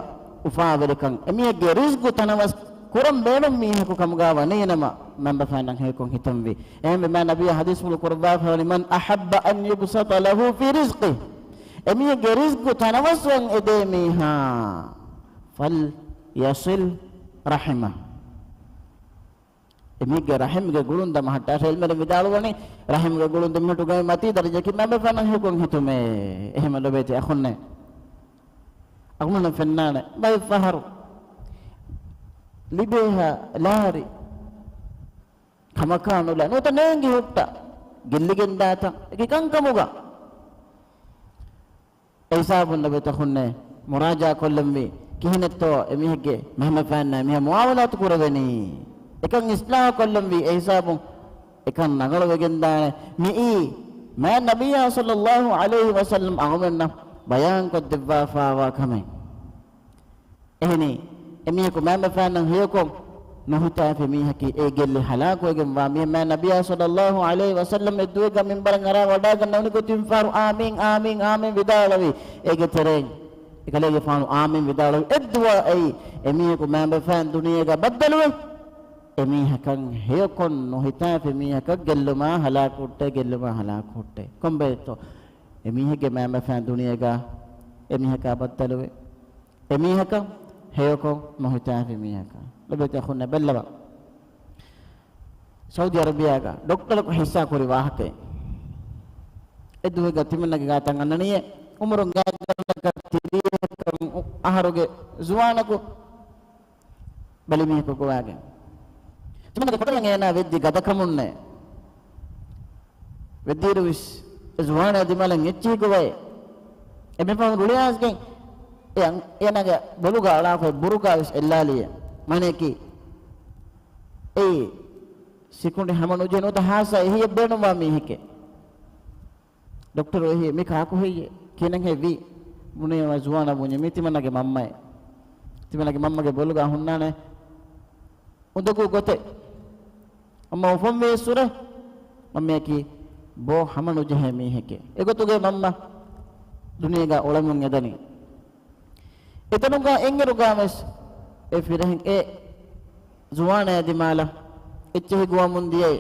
އުފާވެރިކަން، އެމީހެއްގެ ރިޒްގު ތަނަވަސް ކުރަން ބޭނުން މީހަކު ކަމުގަ ވަނީނަމަ، މައިންބަފައިންނަށް ހެޔޮކޮށް ހިތުންވީ. އެހެންވެ، މާތް ނަބިއްޔާ ޙަދީޘްފުޅު ކުރައްވާފަ ވަނީ، "من أحب أن يبسط له في رزقه." އެމީހެއްގެ ރިޒްޤު ތަނަވަސްވަން އެދޭ މީހާ، "فليصل رحمه." އެމީހެއްގެ ރަޙިމްގެ ގުޅުން ދަމަހައްޓާށޭ. އިލްމުވެރިން ވިދާޅުވަނީ، ރަޙިމްގެ ގުޅުން ދެމިހުއްޓު ގައި މަތީ ދަރަޖައަކީ މާތް ނަބިއްޔާ ފަންނަށް ހެޔޮކޮށް ހިތުމޭ. އެހެންވެ ލޮބޭތި އަޚުންނޭ، އަޅުގަނޑުމެން ފެންނާނެ ބައެއް ފަހަރު ލިބޭހާ ލާރި ކަމަކާ ނުލާ ނުވަތަ ނޭނގި ހުއްޓާ ގެއްލިގެންދާތަން އެކި ކަންކަމުގަ. އެ ހިސާބުން ލޮބުވެތި އަޚުންނޭ، މުރާޖާ ކޮށްލަންވީ ކިހިނެއްތޯ އެމީހެއްގެ މައިންބަފައިންނާ މީހާ މުއާމަލާތު ކުރެވެނީ. އެކަން އިސްލާހު ކޮށްލަންވީ އެ ހިސާބުން އެކަން ރަނގަޅުވެގެންދާނެ. މިއީ މާތް ނަބިއްޔާ ޞައްލައްލާހު ޢަލައިހި ވަސައްލަމް އަޅުގަނޑުމެންނަށް ބަޔާންކޮށްދެއްވާފާވާ ކަމެއް. އެހެނީ، އެމީހަކު މައިންބަފައިންނަށް ހެޔޮކޮށް ނުހިތާފި މީހަކީ އެ ގެއްލި ހަލާކުވެގެންވާ މީހެއް. މާތް ނަބިއްޔާ ޞައްލައްލާހު ޢަލައިހި ވަސައްލަމް އެއްދުވެއްގަ މިންބަރަށް އަރާ ވަޑާގަންނަވަނިކޮށް ތިން ފަހަރު "އާމީން، އާމީން، އާމީން" ވިދާޅުވި. އޭގެ ތެރެއިން އެކަލޭގެފާނު އާމީން ވިދާޅުވި އެއްދުޢާއައީ އެމީހަކު މައިންބަފައިން ދުނިޔޭގަ ބައްދަލުވެ، އެމީހަކަށް ހެޔޮކޮށް ނުހިތާފި މީހަކަށް ގެއްލުމާ ހަލާކު ހުއްޓޭ، ގެއްލުމާ ހަލާކު ހުއްޓޭ. ކޮންބައެއްތޯ؟ އެމީހެއްގެ މައިންބަފައިން ދުނިޔޭގަ އެމީހަކާ ބައްދަލުވެ، އެމީހަކަށް ހެޔޮކޮށް ނުހިތާފި މީހަކަށް. ލޮބުވެތި އަޚުންނޭ ބެއްލަވާ. ސައުދީ އަރަބިޔާގަ ޑޮކްޓަރަކު ހިއްސާ ކުރި ވާހަކައެއް. އެއްދުވެއްގަ ތިމަންނަގެ ގާތަށް އަންނަނީއޭ، އުމުރުން ގާތްގަނޑަކަށް ތިރީހަކަށް އަހަރުގެ ޒުވާނަކު ބަލިމީހަކު ގޮވާގެން. ތިމަންނަގެ ކޮޓަރިއަށް އޭނާ ވެއްދި ގަދަކަމުންނޭ. ވެއްދިއިރުވެސް އެ ޒުވާނާ ދިމާލަށް އެއްޗެހި ގޮވައޭ. އެ މިފަހުން ރުޅިއައިސްގެން އެ އަން-، އޭނާގެ ބޮލުގަ އަޅާފައި ބުރުގާވެސް އެއްލާލިއޭ. މާނަޔަކީ އެއީ ސިކުނޑި ހަމަ ނުޖެހި ނުވަތަ ހާއްސަ އެހީއެއް ބޭނުންވާ މީހެކޭ. ޑޮކްޓަރު އެހީ، "މި ކާކު ހެއްޔޭ؟ ކިހިނެއްހޭ ވީ؟" ބުނީމަ ޒުވާނާ ބުންޏޭ، "މީ ތިމަންނަގެ މަންމައޭ. ތިމަންނަގެ މަންމަގެ ބޮލުގަ ހުންނާނެ އުނދަގޫ ގޮތެއް. މަންމަ އުފަންވިޔަސްވުރެ މަންމަޔަކީ ބޯ ހަމަ ނުޖެހޭ މީހެކޭ. އެގޮތުގައި މަންމަ ދުނިޔޭގަ އުޅެމުން އެދަނީ." އެތަނުގަ އެންގެރުގައިވެސް އެ ފިރިހެން އެ ޒުވާނާ ދިމާލަށް އެއްޗެހި ގޮވަމުން ދިޔައީ.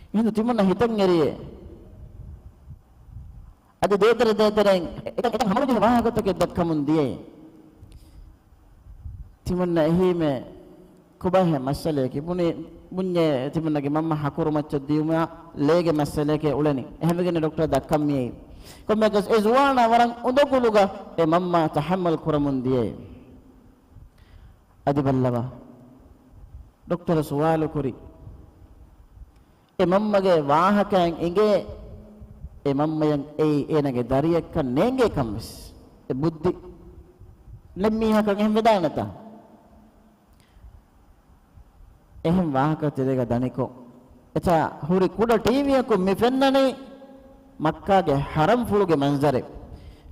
އެހިނދު ތިމަންނަ ހިތަށް އެރިއޭ. އަދި ދޭތެރެ ދޭތެރެއިން އެތަން އެތަން ހަމަނުޖެހޭ ވާހަކަތަކެއް ދައްކަމުން ދިޔައީ. ތިމަންނަ އެހީމެ ކޮބާހޭ މައްސަލައަކީ ބުނި، ބުންޏޭ ތިމަންނަގެ މަންމަ ހަކުރު މައްޗަށް ދިޔުމާ ލޭގެ މައްސަލައެކޭ އުޅެނީ. އެހެންވެގެން ޑޮކްޓަރަށް ދައްކަން މިއައީ. ކޮންމެއަކަސް އެ ޒުވާނާ ވަރަށް އުނދަގުލުގަ އެ މަންމަ ތަޙައްމަލް ކުރަމުން ދިޔައީ. އަދި ބައްލަވާ. ޑޮކްޓަރު ސުވާލު ކުރި. އެ މަންމަގެ ވާހަކައިން އިނގޭ، އެ މަންމަޔަށް އެއީ އޭނަގެ ދަރިއެއްކަން ނޭނގޭކަން ވެސް. އެ ބުއްދި ނެތް މީހަކަށް އެހެން ވެދާނެތާ؟ އެހެން ވާހަކަ ތެރޭގަ ދަނިކޮށް، އެތާ ހުރި ކުޑަ ޓީވީއަކުން މި ފެންނަނީ މައްކާގެ ޙަރަމްފުޅުގެ މަންޒަރެއް.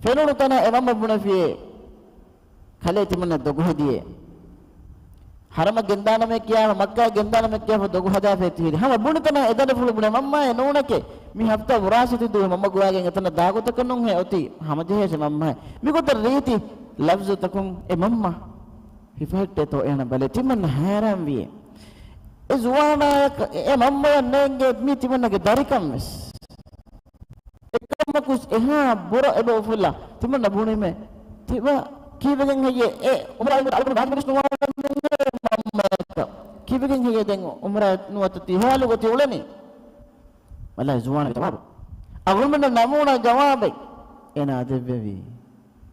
ފެނުނު ތަނަށް އެ މަންމަ ބުނެފިޔޭ، ކަލޭ ތިމަންނަ ދޮގުހެދިޔޭ. ޙަރަމަށް ގެންދާނަމޭ ކިޔާފަ، މައްކާ ގެންދާނަމޭ ކިޔާފަ ދޮގު ހަދާފައި ތިހިރީ. ހަމަ ބުނި ތަނަށް އެ ދަނޑިފުޅު ބުނޭ، މަންމާއޭ ނޫނެކޭ. މި ހަފްތާ ވުރާސިތި ދުވެ މަންމަ ގޮވާގެން އެތަނަށް ދާގޮތަކަށް ނޫންހޭ އޮތީ، ހަމަޖެހޭށެ މަންމާއޭ. މިގޮތަށް ރީތި ލަފްޒުތަކުން އެ މަންމަ ހިފަހައްޓޭތޯ އޭނަ ބަލޭ. ތިމަންނަ ހައިރާންވިޔޭ. އެ ޒުވާނާޔަކަށް އެ މަންމަޔަށް ނޭނގޭ މީ ތިމަންނަގެ ދަރިކަން ވެސް. އެކަމަކުސް އެހާ ބުރަ އެބަ އުފުއްލާ. ތިމަންނަ ބުނީމޭ، ތިބާ ކީއްވެގެން ހެއްޔޭ އެ އުމްރާ އިން އަޅުގަނޑު ރާޖި މިނިސް ނުވާނެ މަންމަޔަކަށް؟ ކީއްވެގެން ހެއްޔޭ ދެން އުމްރާ ނުވަތަ ތި ހާލުގަ ތި އުޅެނީ؟ ވަލާ ޒުވާނާ ޖަވާބު. އަޅުގަނޑު ނަމޫނާ ޖަވާބެއް އޭނާ ދެއްވެވީ.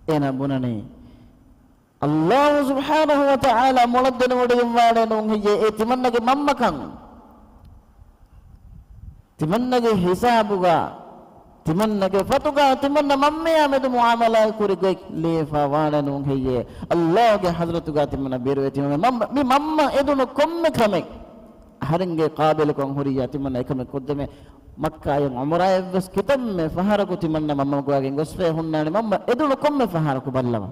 އޭނާ ބުނަނީ، ﷲ ސުބްޙާނަހޫ ވަތަޢާލާ މޮޅަށް ދެނެވޮޑިގެންވާނެ ނޫން ހެއްޔޭ އެ ތިމަންނަގެ މަންމަކަން؟ ތިމަންނަގެ ހިސާބުގަ، ތިމަންނަގެ ފޮތުގަ، ތިމަންނަ މަންމަޔާ މެދު މުޢާމަލާތް ކުރި ގޮތް ލިޔެފަ ވާނެ ނޫން ހެއްޔޭ؟ ﷲ ގެ ޙަޟްރަތުގަ ތިމަންނަ ބިރުވެ ތިމަން މަންމަ، މި މަންމަ އެދުނު ކޮންމެ ކަމެއް އަހަރެންގެ ޤާބިލުކަން ހުރިއްޔާ ތިމަންނަ އެކަމެއް ކޮށްދެމޭ. މައްކާއަށް ޢުމްރާއަށްވެސް ކިތަންމެ ފަހަރަކު ތިމަންނަ މަންމަ ގޮވާގެން ގޮސްފައި ހުންނާނެ މަންމަ އެދުނު ކޮންމެ ފަހަރަކު ބައްލަވާ.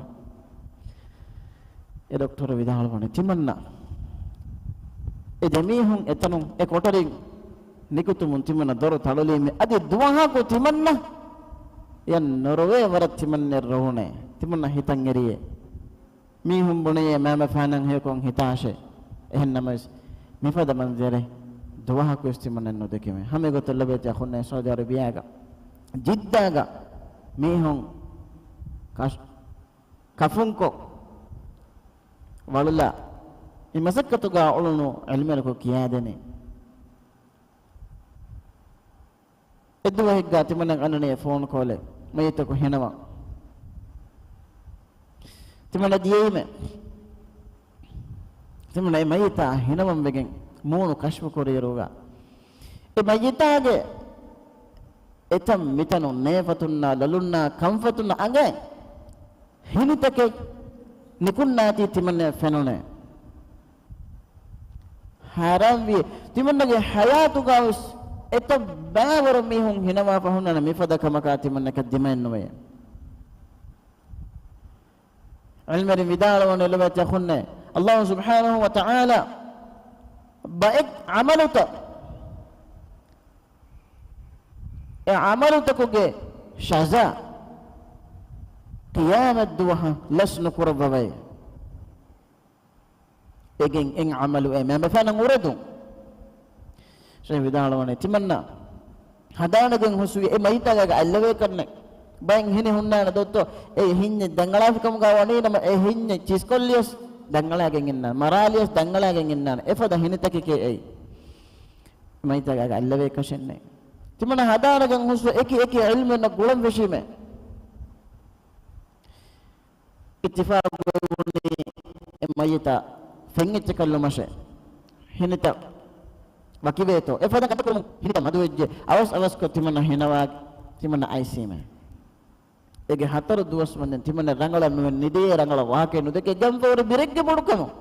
އެ ޑޮކްޓަރު ވިދާޅުވަނީ ތިމަންނަ އެ ދެމީހުން އެތަނުން އެ ކޮޓަރިން ނިކުތުމުން ތިމަންނަ ދޮރު ތަޅުލީމޭ އަދި ދުވަހަކު ތިމަންނަ އެއަށް ނޮރުވޭ ވަރަށް ތިމަންނައަށް ރޮވުނޭ. ތިމަންނަ ހިތަށް އެރިއޭ. މީހުން ބުނެޔޭ މައިންބަފައިންނަށް ހެޔޮކޮށް ހިތާށޭ. އެހެން ނަމަވެސް، މިފަދަ މަންޒަރެއް ދުވަހަކުވެސް ތިމަންނަ ނުދެކެމޭ. ހަމަ އެގޮތަށް ލޮބުވެތި އަޚުންނޭ، ސައުދި އަރަބިޔާގަ، ޖިއްދާގަ މީހުން ކަށް-، ކަފުންކޮށް ވަޅުލާ، މި މަސައްކަތުގަ އުޅުނު އިލްމުވެރިންނަކު ކިޔާދެނީ. އެއްދުވަހެއްގަ ތިމަންނަ އަންނަނީ ފޯނު ކޯލެއް، މައްޔިތަކު ހިނަވަން. ތިމަންނަ ދިޔައީމެ. ތިމަންނަ އެ މައްޔިތާ ހިނަވަން ވެގެން މޫނު ކަޝްފު ކުރިއިރުގަ، އެ މައްޔިތާގެ އެތަން މިތަނުން ނޭފަތުންނާ ލޮލުންނާ ކަންފަތުންނާ އަނގައިން ހިނިތަކެއް ނިކުންނާތީ ތިމަންނައަށް ފެނުނޭ. ހައިރާންވި، ތިމަންނަގެ ހަޔާތުގަވެސް އެތައް ބައިވަރު މީހުން ހިނަވާފަ ހުންނަން މިފަދަ ކަމަކާ ތިމަންނަކަށް ދިމައެއްނުވޭ. އިލްމުވެރިން ވިދާޅުވަނީ ލޮބުވެތި އަޚުންނޭ، އައްލާހު ސުބްޙާނަހު ވަ ތަޢާލާ ބައެއް ޢަމަލުތައް، އެ ޢަމަލުތަކުގެ ޝަޒާ ޤިޔާމަތްދުވަހަށް ލަސް ނުކުރައްވަވައޭ. އެގެން އެއް ޢަމަލު އެ މައިންބަފައިންނަށް އުރެދުން. ޝޭޚް ވިދާޅުވަނީ، ތިމަންނަ ހަދާނެގެން ހުސްވި އެ މައްޔިތާގަ އަތްލަވޭކަށްނެއް ބައެއް ހިނި ހުންނާނެ ދޯ. އެ ހިންޏެއް ދަނގަޅާފިކަމުގަ ވަނީނަމަ، އެ ހިންޏެއް ޗިސްކޮށްލިޔަސް ދަނގަޅާގެން އިންނާނެ، މަރާލިޔަސް ދަނގަޅާގެން އިންނާނެ. އެފަދަ ހިނިތަކެކޭ އެއީ. މައްޔިތާގަ އަތްލަވޭކަށެއްނެއް. ތިމަންނަ ހަދާނެގެން ހުސްވި އެކި އެކި ޢިލްމުވެރިންނަށް ގުޅަން ފެށީމޭ. އިއްތިފާޤުވެވުނީ އެ މައްޔިތާ ފެން އެއްޗެއް ކަށްލުމަށޭ. ހިނިތައް ވަކިވޭތޯ، އެފަދަ ކަންތައް ކުރުމުން ހިނިތައް މަދުވެއްޖެ. އަވަސް އަވަސްކޮށް ތިމަންނަ ހިނަވާ، ތިމަންނަ އައިސީމޭ. އޭގެ ހަތަރު ދުވަސް ވަންދެން ތިމަންނަ ރަނގަޅަށް ނުވެ ނިދޭ، ރަނގަޅަށް ވާހަކައެއް ނުދެކެ ގަންފަހުރި ބިރެއްގެ ބޮޑުކަމުން.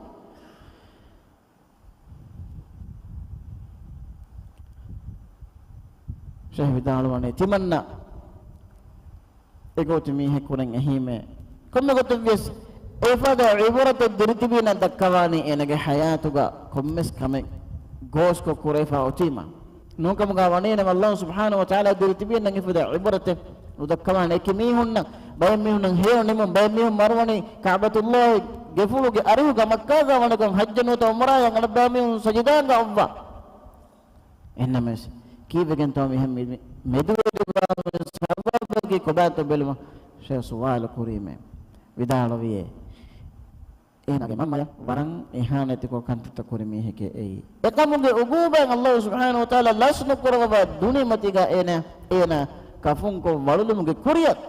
ޝޭޚް ވިދާޅުވަނީ، ތިމަންނަ އެގޮތު މީހެއް ކުރަން އެހީމޭ. ކޮންމެ ގޮތެއްވިޔަސް އެފަދަ ޢިބުރަތެއް ދިރިތިބީނަށް ދައްކަވާނީ އޭނަގެ ޙަޔާތުގަ ކޮންމެސް ކަމެއް ގޯސްކޮށް ކުރެވިފަ އޮތީމަ. ނޫންކަމުގަ ވަނީނަމަ، އައްލާހު ސުބްޙާނަހު ވަތަޢާލާ ދިރިތިބީންނަށް އެފަދަ ޢިބުރަތެއް ނުދައްކަވާނެ. އެކި މީހުންނަށް، ބައެއް މީހުންނަށް ހެޔޮ ނިމުން، ބައެއް މީހުން މަރުވަނީ ކަޢުބަތުﷲ ގެފުޅުގެ އަރިހުގަ މައްކާގަ ވަނެކަން ޙައްޖަށް ނުވަތަ ޢުމްރާއަށް އަނެއްބައި މީހުން ސަޖިދާގަ އޮއްވާ. އެހެންނަމަވެސް، ކީއްވެގެންތޯ މިހެން މި-، މެދުވެރިވާ ސަބަބަކީ ކޮބާތޯ ބެލުމަށް ޝޭޚް ސުވާލު ކުރީމޭ. ވިދާޅުވިއޭ، އޭނާގެ މަންމަޔަށް ވަރަށް އިހާނެތިކޮށް ކަންތައްތައް ކުރި މީހެކޭ އެއީ. އެކަމުގެ ޢުޤޫބާތް އައްލާހު ސުބްޙާނަހު ވަތަޢާލާ ލަސް ނުކުރައްވާ ދުނިޔެމަތީގަ އޭނާ، އޭނާ ކަފުންކޮށް ވަޅުލުމުގެ ކުރިއަށް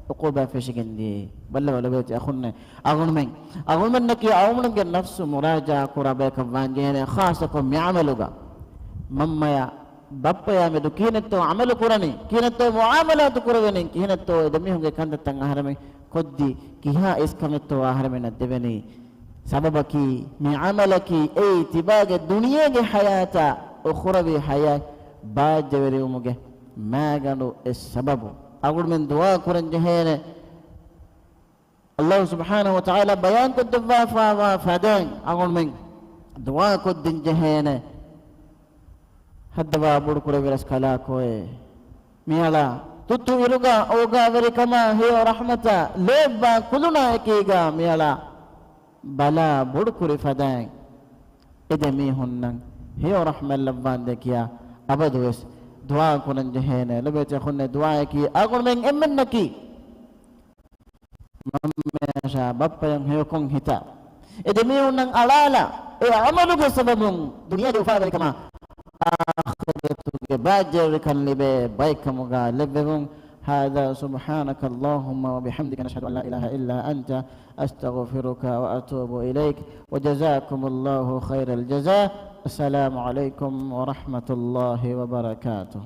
ޢުޤޫބާތް ފެށިގެން ދިޔައީ. ބައްލަވާ ލޮބުވެތި އަޚުންނޭ، އަޅުގަނޑުމެން، އަޅުގަނޑުމެންނަކީ އަޅުގަނޑުމެންގެ ނަފްސު މުރާޖަޢާ ކުރާ ބަޔަކަށް ވާން ޖެހޭނެ، ޚާއްޞަކޮށް މި ޢަމަލުގަ. މަންމަޔާ ބައްޕަޔާ މެދު ކިހިނެއްތޯ ޢަމަލު ކުރަނީ، ކިހިނެއްތޯ މުޢާމަލާތު ކުރެވެނީ، ކިހިނެއްތޯ އެ ދެމީހުންގެ ކަންތައްތައް އަހަރެމެން ކޮށްދީ، ކިހާ އިސް ކަމެއްތޯ އަހަރެމެންނަށް ދެވެނީ. ސަބަބަކީ މި ޢަމަލަކީ އެއީ ތިބާގެ ދުނިޔޭގެ ޙަޔާތާ އުޚްރަވީ ޙަޔާތް ބާއްޖަވެރިވުމުގެ މާގަނޑު އެއް ސަބަބު. އަޅުގަނޑުމެން ދުޢާ ކުރަން ޖެހޭނެ. އައްލާހު ސުބްޙާނަހު ވަތަޢާލާ ބަޔާންކޮށްދެއްވާފައިވާ ފަދައިން އަޅުގަނޑުމެން ދުޢާކޮށްދިން ޖެހޭނެ. ހައްދަވާ ބޮޑުކުރެއްވި ރަސްކަލާކޯއޭ. މިއަޅާ ތުއްތު އިރުގަ އޯގާވެރިކަމާ ހެޔޮ ރަޙްމަތާ ލޯތްބާ ކުލުނާ އެކީގަ މިއަޅާ ބަލާ ބޮޑުކުރި ފަދައިން އެ ދެމީހުންނަށް ހެޔޮ ރަޙްމަތް ލައްވާނދޭ ކިޔާ އަބަދުވެސް ދުޢާ ކުރަން ޖެހޭނެ. ލޮބުވެތި އަޚުންނޭ، ދުޢާއަކީ އަޅުގަނޑުމެން އެންމެންނަކީ މަންމަޔަށާ ބައްޕަޔަށް ހެޔޮކޮށް ހިތާ، އެ ދެމީހުންނަށް އަޅާލާ، އެ ޢަމަލުގެ ސަބަބުން ދުނިޔޭގެ އުފާވެރިކަމާ އާޚިރަތުގެ ބާއްޖަވެރިކަން ލިބޭ ބައެއްކަމުގަ ލެއްވެވުން. هذا سبحانك اللهم وبحمدك نشهد أن لا إله إلا أنت أستغفرك وأتوب إليك وجزاكم الله خير الجزاء. السلام عليكم ورحمة الله وبركاته.